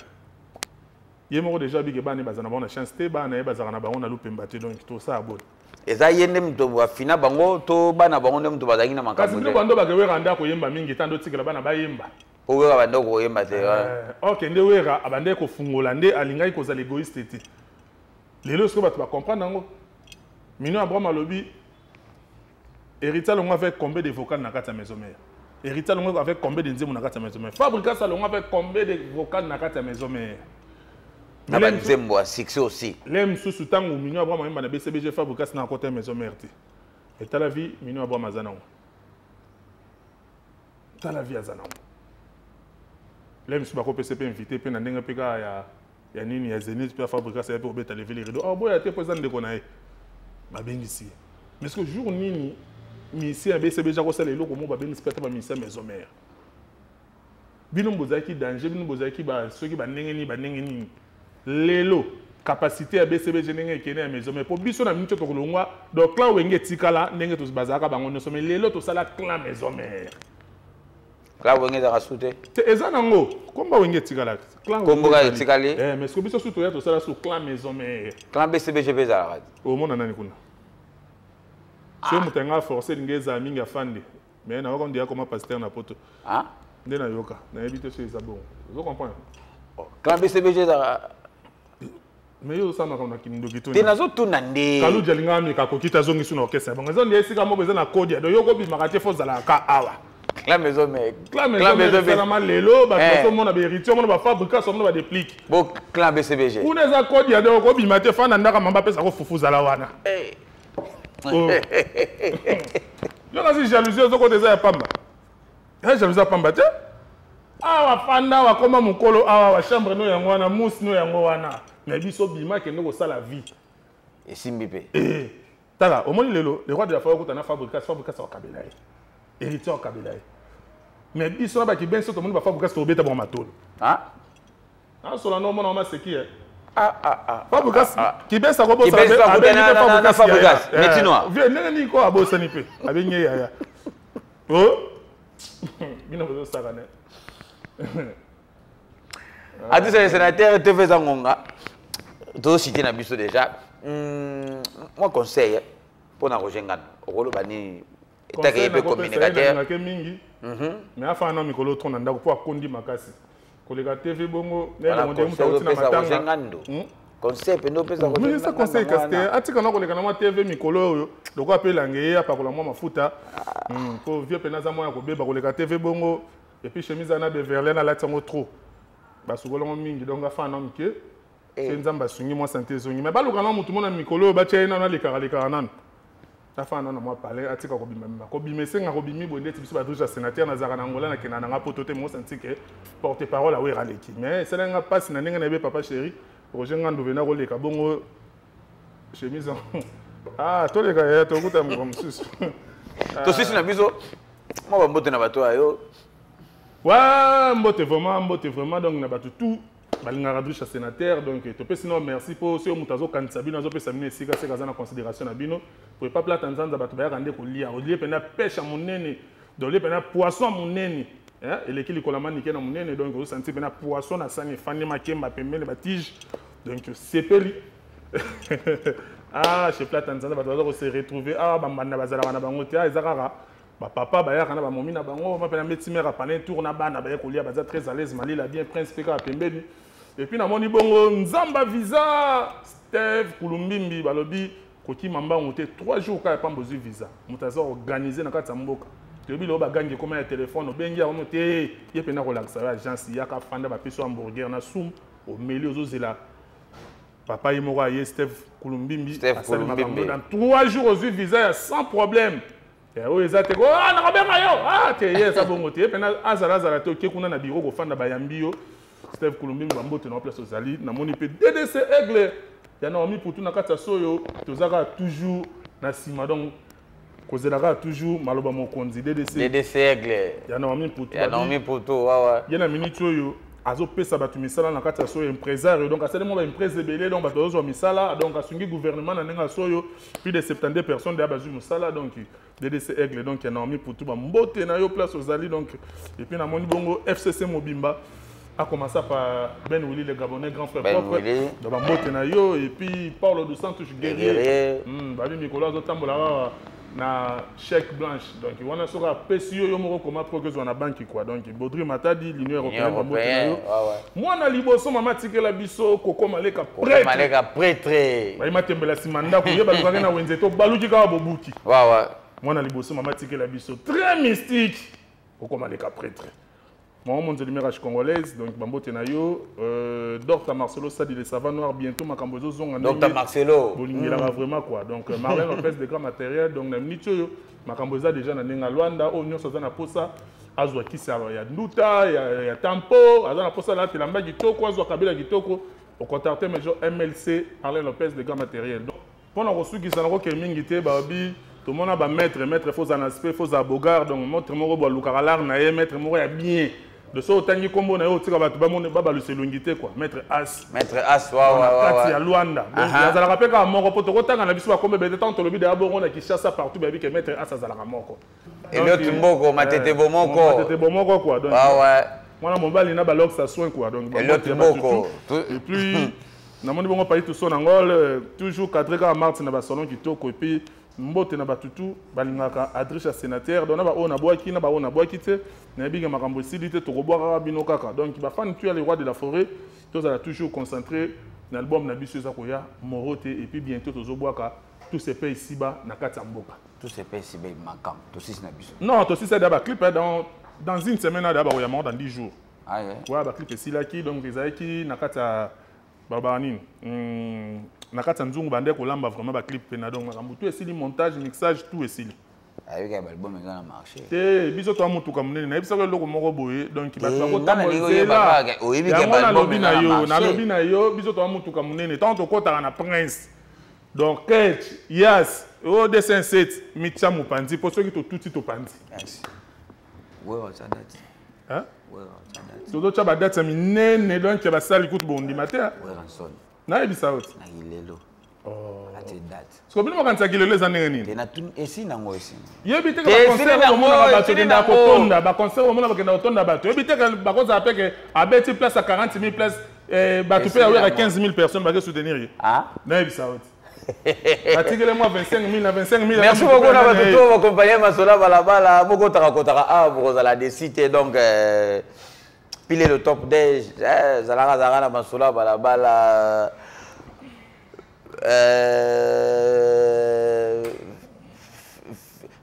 ye moko déjà bike bana ye baza na bango na chance te, bana na ye bazalaka na bango na lupemba te. Donc tosala boni? Eza ye nde moto afina bango to bana bango nde moto bazalaki na Kasi makambo bino te? bando bakewera nde akoyemba mingi, tando otikela bana bayemba. Po Wera banda koyemba te, ouais. Ok, nde Wera abandaki kofungola, nde alingaki kozala égoïste te. Lelo sikoyo bato bacomprendre yango. Mino Abraham alobi Héritier alongo avec combien de vocal na kati ya maison mère? Héritier alongo avec combien de nzembo na kati ya maison mère? Fabrikas alongo avec combien de vocal na kati ya maison mère? Na banzembo ya succès aussi. Le mosusu, ntango Mino Abraham ayemba na BCBG, Fabrikas na akota ya maison mère te. Etala vi Mino Abraham aza nango, tala vi aza nango. Le mosusu bakopesa mpe invité mpe na ndenge mpe kaka ya nini ya Zénith mpe ya Fabrikas ya mpe kobeta lever le rideau. Oh, boya te mpo eza ndeko na ye, babengisi ye. Mais ce que jour nini musicien ya BCBG akosala eloko moko, babengisi mpe ata bamusicien maison mère? Bino bozalaki danger, bino bozalaki soki bandenge nini, bandenge nini. Lelo capacité ya BCBG ndenge ekende ya maison mère, mpo biso na miniti tokolongwa. Donc clan Wenge etikala ndenge bazalaka bango nyonso, mais lelo tosala clan maison mère. Clan Wenge ezalaka su te. Te, eza nango komba Wenge etikalaka. Clan Kombo Wenge kaka ezali. Etikali. Eh, mais soki biso su toya, tosala su clan maison mère. Clan BCBG mpe ezalaka te. Omona nani kuna? Soki moto yanga force elingi ezala mingi, afande. Mais nayoka nde akoma pasteur na poto. Ah? Nde nayoka, nayebi te so eza bongo. Ozo comprendre? Clan BCBG ezalaka. Mais yo osala makambo na kindoki to Te, nazotuna nde. Kaluji alingaka ameka akoki te, azongisi na orchestre bango. Eza nde esika moko eza na kodia. Donc yo kobimaka te, fo ozalaka ka awa. Clan maison mère. Clan maison mère esalama lelo, bato bazomona bahéritier, omona bafabricas, omona badéplique. Bo clan BCBG. Kuna eza kodia, donc okobima te, fa na ndaka mamba apesako fufu, ozala wana. Oh. Yo kasi jalousie ozokota, eza ya pamba, eza jalousie ya pamba te. Awa fanda, awa koma mokolo, awa wa chambre no yango wana, musi no yango wana. Mais biso bima, kende kosala vie. Esimbi mpe. Eh, tala, omoni lelo le roi de la forêt okuta na Fabricas, Fabricas akabela ye, Héritier akabela ye. Mais biso na bakibenso tomoni bafabricas, tobeta bango matolo. Ah? Nasola no omona maseki e. Ah, ah, ah. Fabricas kibesa. Kibesa akuta na Fabricas, Métis Noir. Ndenge nini ko abosani mpe abengi ye yaya? O bino bozosaka ne. Atisa le sénateur TV, eza ngonga tozocite na biso déjà. Mwa conseil mpo na Roger Ngano, okoloba nini etake ye mpe communicateur? Nalingake mingi, mais afana na mikolo tro na ndako mpo akondi makasi koleka TV bongo. Voilà, conseil opesa Roger Ngando, conseil mpe nde opesa Roger. Mais eza conseil kasi te, atika na koleka na mwa TV mikolo oyo, lokola mpe elange ye apakola mwa mafuta, po vie mpena aza mwa ya kobeba koleka TV bongo. Et puis chemise ana beverlen alati yango trop, basukola yango mingi. Donc afana na moke se Nzambe asungi mwa sante ezongi, mais baluka na motu mona mikolo oyo batya ye nano, alekaka lekaka nano, afana nano mwa palais, atika kobimabima. Kobima esenga kobimi boye ndeti biso badruge ya sénateur. Nazalaka na Angola, nakenda nanga poto te, mosanti ke porte parole awera aleki. Mais esalaki nga mpasi na ndenge nayebi papa chéri Roger Ngandu vena koleka bongo chemise. Ah, toleka ya tokuta moko mosusu. Tosisi na biso mwa bambote na bato ayo. Ouais, mbote vraiment, mbote vraiment. Donc na bato tout balingaka Drisha sénateur, donc topesi no merci mpo soki moto azokanisa bino, azopesa bino esika, seka aza na considération na bino. Po epa Plata Nzanza, bato bayaka nde kolia, olie mpena pêche ya monene, donc olie mpena poisson ya monene, eleki likolo ya manike na monene. Donc ozosanti mpena poisson na sani, efandi makemba pembeni, batige, donc sepeli. Ah, chez Plata Nzanza, bato baza kose retrouver awa, bambanda bazalaka na bango te. Ah, eza kaka Bapapa bayaka na bamomi na bango, mpe na meti mare apane tour na bana baye kolia, baza très à l'aise, malila bien, prince mpe kaka pembeni. Et puis namoni bongo Nzamba visa, Steve Kulumbimbi, balobi kokima mbangu te, 3 jours kaka pamba ozwi visa. Moto aza organisé na kati ya mboka. Toyebi lelo bagangi ekoma ya telefone, obengi yango te, ye mpenza kolakisa yo agence, yaka fanda, bapesi yo hamburger na sumu, omeli, ozozela papa ye moko aye, Steve Kulumbimbi, asali makambo dans 3 jours ozwi visa ya sans problème. Oyo eza te, nakobenga yo te, ye eza bongo te, ye mpenza azala azala te, oke kuna na biro kofanda, bayambi yo. Steve Kulumbimbi, bambote na place ozali. Namoni mpe DDC Aigle ya Naomi Putu na kati ya soyo, toza kaka toujours na nsima, donc kozela kaka toujours maloba mokonzi DDC. DDC Aigle ya Naomi Putu. Ya Naomi Putu, wawa. Ye na minute oyo azopesa bato misala na kati ya soyo, impresario, donc asali mwa baimprese ebele, donc bato bazozwa misala, donc asungi gouvernement na ndenge ya soyo, plus de 72 personnes deya bazwi mosala. Donc DDC Aigle, donc ya Naomi Putu, bambote na yo place ozali. Donc et puis namoni bongo FCC mobimba, a commencé par Ben Willy le Gabonais, grand frère Ben propre. Willy. Donc bambote na yo. Et puis Paulo dos Santos guerrier. Guerrier. Babi mikolo azotambola awa na chèque blanche, donc wana soki apesi yo, yo moko koma pro kozwa na banque quoi. Donc Baudry Matadi, l'Union européenne, bambote na yo. Mwana liboso mama tikela biso Koko Maleka prêtre. Maleka prêtre. Bayi matembela nsima ndako, ye balukaki na wenze to baluki kaka bobuki. Mwana liboso mama tikela biso très mystique, Koko Maleka prêtre. Moi, mon lumière congolaise, donc bambote na yo, Dr Marcelo Sadi, le savant noir, bientôt makambo zonga. Dr Marcelo. Bolingela vraiment quoi. Donc Marlène Lopez de grand matériel, donc na minute oyo makambo eza déjà na ndenge Luanda, oyo nyonso aza na posa azwa kisi ya nduta, ya tampo, aza na posa alatela kitoko, azwa kabila kitoko, au contacter major MLC Marlène Lopez de grand matériel. Donc mpona kosukisa na kokende mingi te, babi tomona ba maître, maître faut en aspect, faut za bogard, donc maître moko balukaka l'art na ye, maître moko ya bien. De so otangi kombo na yo, otika bato bamone babalusa elongi te quoi. Maître As. Maître As, wa Na wa kati wa. ya Luanda. Donc azalaka mpe kaka moko, po tokotanga na biso bakombe ebele. Ntango tolobi deya bongo na Kinshasa partout, bayebi ke maître As azalaka moko. Eliot Donc, Mboko, Matete Bomoko. Matete Bomoko quoi. Donc Ouais. mwana mobali na balox a soin quoi. Donc Eliot bambote ya Mboko. batutu. Et puis namoni bongo Paris Toussaint Ngol, toujours cadré kaka Martin na basalon kitoko. Et puis mbote na batutu balingaka adresse ya sénateur, donc na baoyo nabwaki, na baoyo nabwaki te, nayebi ke makambo esili te, tokobwakaka bino kaka. Donc bafani tu ya le roi de la forêt, tozala toujours concentré na album na biso eza koya moro te. Et puis bientôt tozobwaka tout se paye ici-bas na kati ya mboka. Tout se paye ici-bas, makambo tosisi na biso. Non, tosisi da baclip dans une semaine, da bakoya moko dans 10 jours. Ah, yeah. Ouais, baclip esilaki, donc ezalaki na kati ya balobaka nini, na kati ya nzungu bande kolamba vraiment baclip mpena, donc makambo tout esili, montage, mixage, tout esili. Ayebi kaka balbum eza na marché. Te, biso toa motuka monene, nayebisaka eloko moko boye, donc bato Eh, nga nalingi oyeba kaka, oyebi ke yango balbum nalobi eza na na yo, marché. Nalobi na yo, biso toa motuka monene, ntango tokɔtaka na prince, donc ketch yas oyo 207 mitia mopanzi, mpo soki totuti topanzi. Merci. Wewe otya date. Hein? Wewe otya date. Tozotya badate ya minene, donc ya basali kutu bondima te, hein. Werrason. Nayebisa yo te. Na kilelo. Atie date. Siko bino makanisaki lelo eza ndenge nini? Te na tuni esi nango esi. Yebi te Te, ke baconcert esili nango, omonaka bato esili ekendaka nango. kotonda, baconcert omona bakenda kotonda bato, yebi te ke bakozala mpe ke abeti place ya 40 000 place, bato mpe Esili ya Wera nango. 15 000 personnes bake soutenir ye. Ah? Nayebisa yo te, batikele mwa 25 000 na 25 000. Merci beaucoup na bato to bakompagne masola balabala, bokotaka kotaka awa, bokozala desi te. Donc pile le top déj, zalaka zalaka na masola balabala.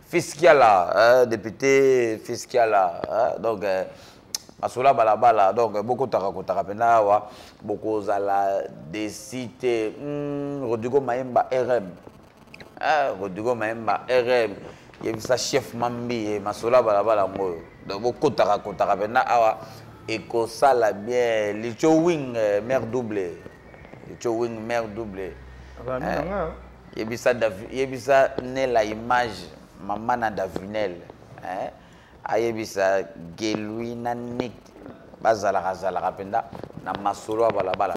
Fiskiala, hein, député Fiskiala, hein, donc masola balabala, donc bokotaka kotaka mpena awa, bokozala desi te. Rodrigo Mayemba RM. Ah, Rodrigo Mayemba RM, yebisa chef Mambi ye masola balabala yango oyo. Donc bokotaka kotaka mpena awa, ekosala bien. Licho Wing, mère double, Licho Wing, mère double. Yebisa yebisa Nela image mama na Davinel, hein? Ayebisa Gelui na Nick bazalaka zalaka mpenza na masolo ya balabala.